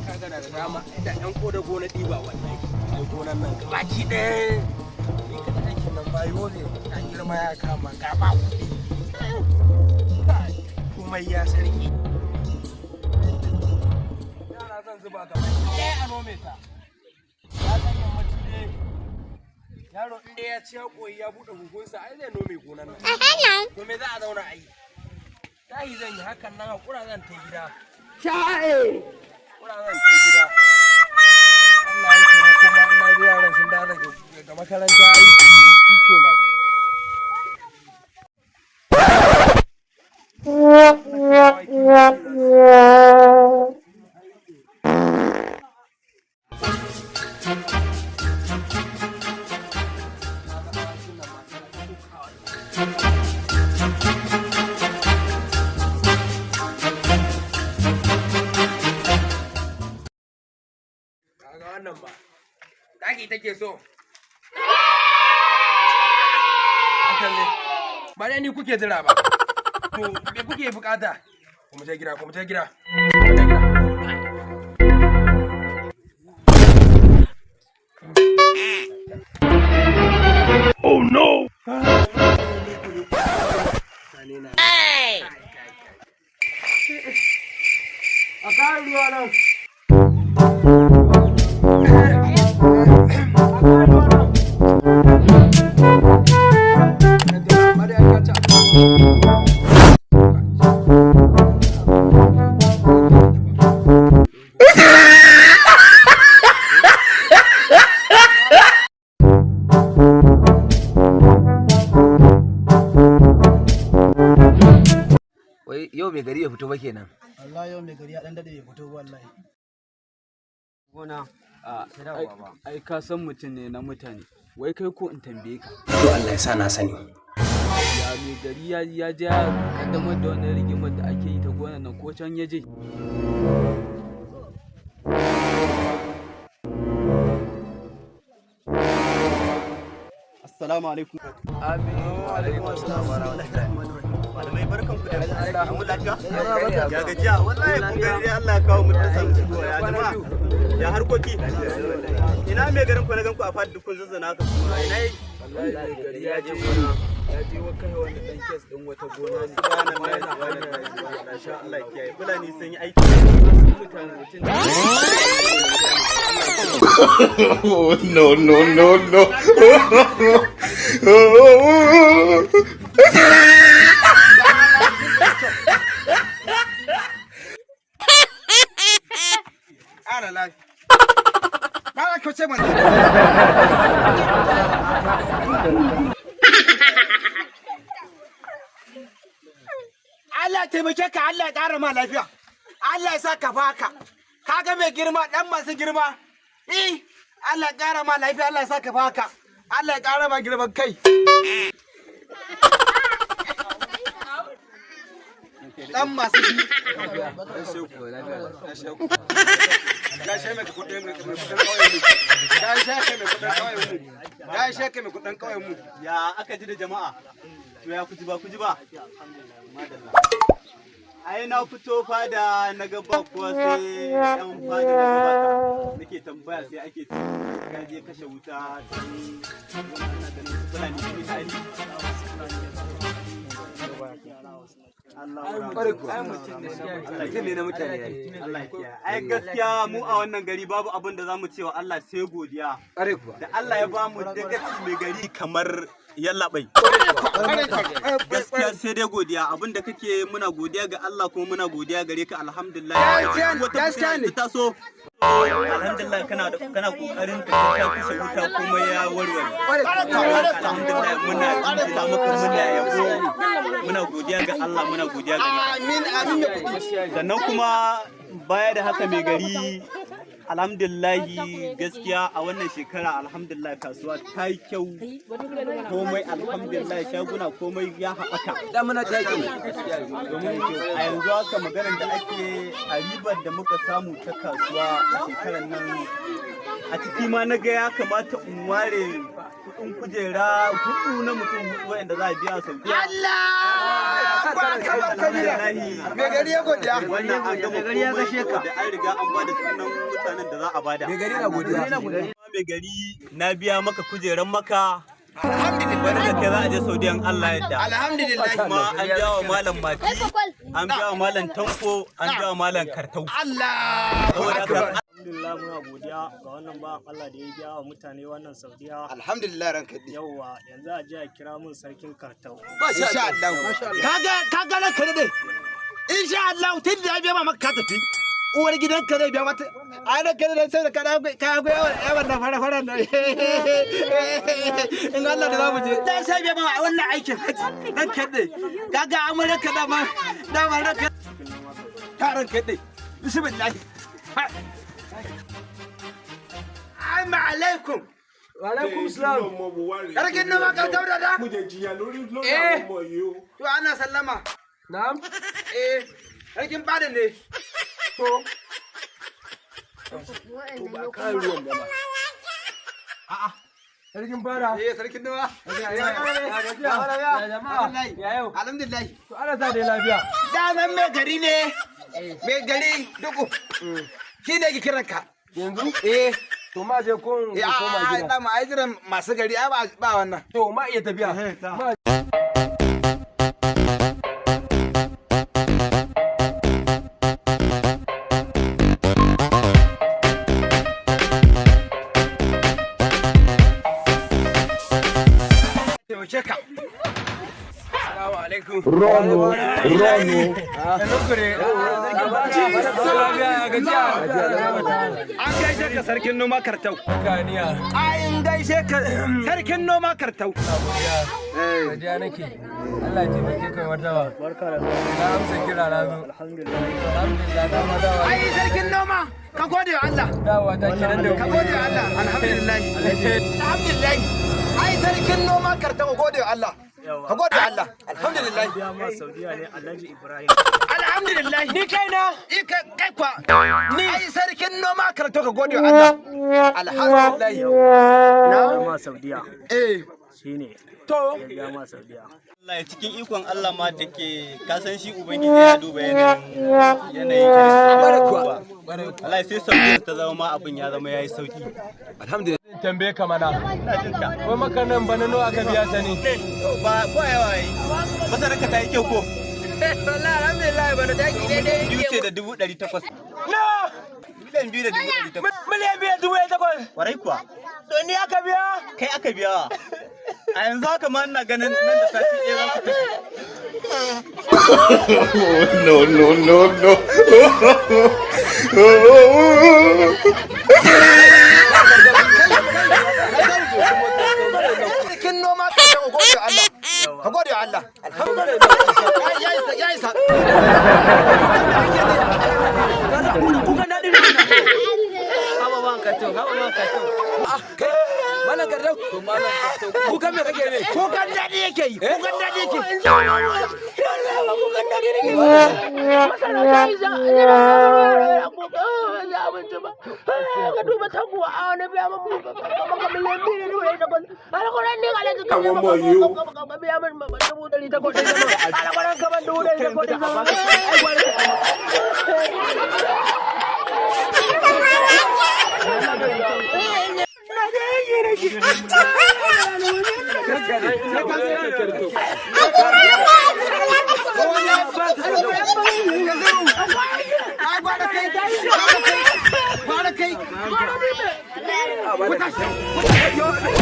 Ka gana da dama da yan kodago na ɗiba, wallahi ai gonan nan gabaki ɗaya ni kada aikin nan ba yobe ta girma ya kama gaba kuɗi. Kai, komai ya sarki, yara zan zuba gaba ɗaya a nome ta. Ya san yammaci dai yaro in dai ya ci ya koyi ya buɗe hukunsa, ai zai nome gonan nan. To me za a zauna a yi? Tahi zan yi hakan nan, hakura zan ta gida. Sha'e! Hakura zan ta gida. Allah ya taimako ma in na ji yaran sun dawo daga makaranta, ai shikenan. Kaga wannan ba taki take so. Hakan ne ba dai ni kuke jira ba. To me kuke bukata? Kuma je gida, kuma je gida, kuma je gida. Oh no! A kayan ruwa nan. A kayan ruwa nan. Amma dai ai ka ci. Wai yau mai gari ya fito ba kenan? Wallahi yau mai gari ya dan dade bai fito ba wallahi. Gona, ai ka san mutum ne na mutane. Wai kai ko in tambaye ka. To Allah ya sa na sani. Ya mai gari ya je ya kaddamar da wannan rigimar da ake yi ta gonan nan ko can ya je? Assalamu alaikum. Malamai, barkan ku da mu lafiya. Ya gajiya? Wallahi kun gani dai, Allah ya kawo mu dan samu shigowa. Ya jama'a? Ya harkoki? Ina mai garin ku? Na gan ku a fadi kun zazzana haka kuma. Ina yi? Wallahi mai gari ya je wa kai wani dan case din wata gona ne. Subhanallah, subhanallah, subhanallah. Insha Allah ya kiyaye. Fulani sun yi aiki. Mutane mutum No, no, no, no. Ƙara lafiya. Ba ka ce mana. Allah taimake ka, Allah ya ƙara ma lafiya. Allah ya sa ka faka. Ka ga mai girma ɗan masu girma. Eh, Allah ya ƙara ma lafiya, Allah ya sa ka faka. Allah ya ƙara ma girman kai. Ɗan masu shi. Gaishe mai kuɗin mai kuɗin ƙauyen mu. Gaishe ka mai kuɗin ƙauyen mu. Gaishe ka mai kuɗin ƙauyen mu. Ya aka ji da jama'a? To ya kuji ba kuji ba? Madalla. Ai na fito fada na ga ba kuwa sai yan fada na gabata. Nake tambaya sai ake ce ka je kashe wuta can ana ganin su Fulani sun yi ta'adi. Allah. Mutum ne na mutane yayi. Allah ya kiyaye. Ai gaskiya mu a wannan gari babu abin da zamu ce wa Allah sai godiya. Ƙwarai kuwa. Da Allah ya bamu dagaci mai gari kamar yallaɓai. Gaskiya sai dai godiya, abin da kake muna godiya ga Allah kuma muna godiya gare ka, alhamdulillah. Wata Gaskiya ne. fitina ta taso, alhamdulillah kana kokarin ka ka kashe wuta kuma ya warware. Alhamdulillah, muna jinjina maka, muna yabo, muna godiya ga Allah, muna godiya ga Amin, amin da kuɗi. Sannan kuma baya da haka, mai gari, alhamdulillahi, gaskiya a wannan shekara alhamdulillah kasuwa ta yi kyau, komai alhamdulillah, shaguna komai ya haɓaka. Da muna ta yi. Domin a yanzu haka maganar da ake, a ribar da muka samu ta kasuwa a shekarar nan A ciki ma na ga ya kamata in ware kuɗin kujera hudu na mutum hudu wa'anda za a biya Saudiya. Allah akbar kabira. Mai gari ya godiya. Wannan an gama komai saboda an riga an bada sunan mutanen da za a bada. Mai gari na godiya. Mai gari, na biya maka kujeran maka. Alhamdulillah. Wani da kai za a je Saudiyan Allah yadda. Alhamdulillah. Kuma an biya wa Malam Mati, an biya wa Malam Tanko, an biya wa Malam Kartau. Allahu Saboda haka akbar. Alhamdulillah, muna godiya ga wannan bawan Allah da ya biya wa mutane wannan Saudiya. Alhamdulillah, ranka dai. Yauwa, yanzu a je a kira mun sarkin Kartau. Insha Allah. Kaga ranka dai. Insha Allah, tun da ya biya ma maka ka tafi. Uwar gidanka zai biya mata. Ai ranka dai, sai da ka ka ga yawan yawan na fara fara nan. In Allah da zamu je. Dan sai biya ma wannan aikin haji. Ranka dai. Kaga amuranka dama dama ranka. Ta ranka dai. Bismillah. Amma alaikum. Wa alaikum salam. Sarkin noma ka tauna da? Eh. To, ana sallama. Na'am. Eh, sarkin bada ne. To. To, ba kan ruwan ba ma. A'a. Sarkin fara. Eh, sarkin noma. Ya gajiya. Ya jama'a. Ya yau. Alhamdulillah. To, ana sa dai lafiya. Daman mai gari ne. Mai gari duku. Shi ne ke kiran ka. Yanzu? Eh. To, ma je ko in Eh, koma a gida. dama ai jiran masu gari ai ba wannan. To, ma iya tafiya. Ma Taimake ka. Assalamu alaikum. Rono, Rono. An gaishe ka, sarkin noma Kartau. Kaniya. An gaishe ka, sarkin noma Kartau. Gajiya nake. Allah ya taimake ka, martaba. Barka da zuwa. Na amsa kira na zo. Alhamdulillah. Alhamdulillah, na ma dawa. Ai sarkin noma, ka gode wa Allah. Dawowa ta kenan da Ka gode wa Allah. Alhamdulillah. Alhamdulillah. Ai sarkin noma Kartau, ka gode wa Allah. Ka gode wa Allah. Alhamdulillah. Biya ma Saudiya ne Alhaji Ibrahim. Alhamdulillah. Ni kaina. Ika kai kwa. Ni ai sarkin noma Kartau, ka gode wa Allah. Alhamdulillah. Biya ma Saudiya Eh. shine To. ya biya ma Saudiya. Allah ya cikin ikon Allah ma da ke kasan shi Ubangiji ya duba yanayin kiristi. Allah sai sauki ta zama ma abin ya zama yayi sauki. Alhamdulillah. Tambaye ka mana. Ina jin ka. Wai maka nan bana nawa aka biya ta ne? Ba ko yawa yi. Masarar ka ta yi kyau ko? Wallahi alhamdulillah, bana taki daidai. 2.8 miliyan. Na! 2.8 miliyan. 2.8 miliyan. Kwarai kuwa. To, ni aka biya? Kai aka biya. A yanzu haka ma ina ganin nan da sati ɗaya za ku tafi. No, no, no, no. Sarkin noma Kartau, ka gode wa Allah. Ka gode wa Allah. Alhamdulillah. Ya isa, ya isa. Kuka daɗi ne. Haba man Kartau, haba man Kartau. Kai, Malam Kartau. To, Malam Kartau. Kukan me kake ne? Kukan daɗi yake yi. Kukan daɗi yake yi. Masara ta yi za a jira abinci ba ka duba taguwa a wani biya maka 2.8 miliyan. Alkuran ni alaji ka ka biya min 800,000 ɗin zama alkuran ka ban 800,000 ɗin zama ai gwara. Ai gwara kai. Gwara kai. Gwara kai. Ku tashi.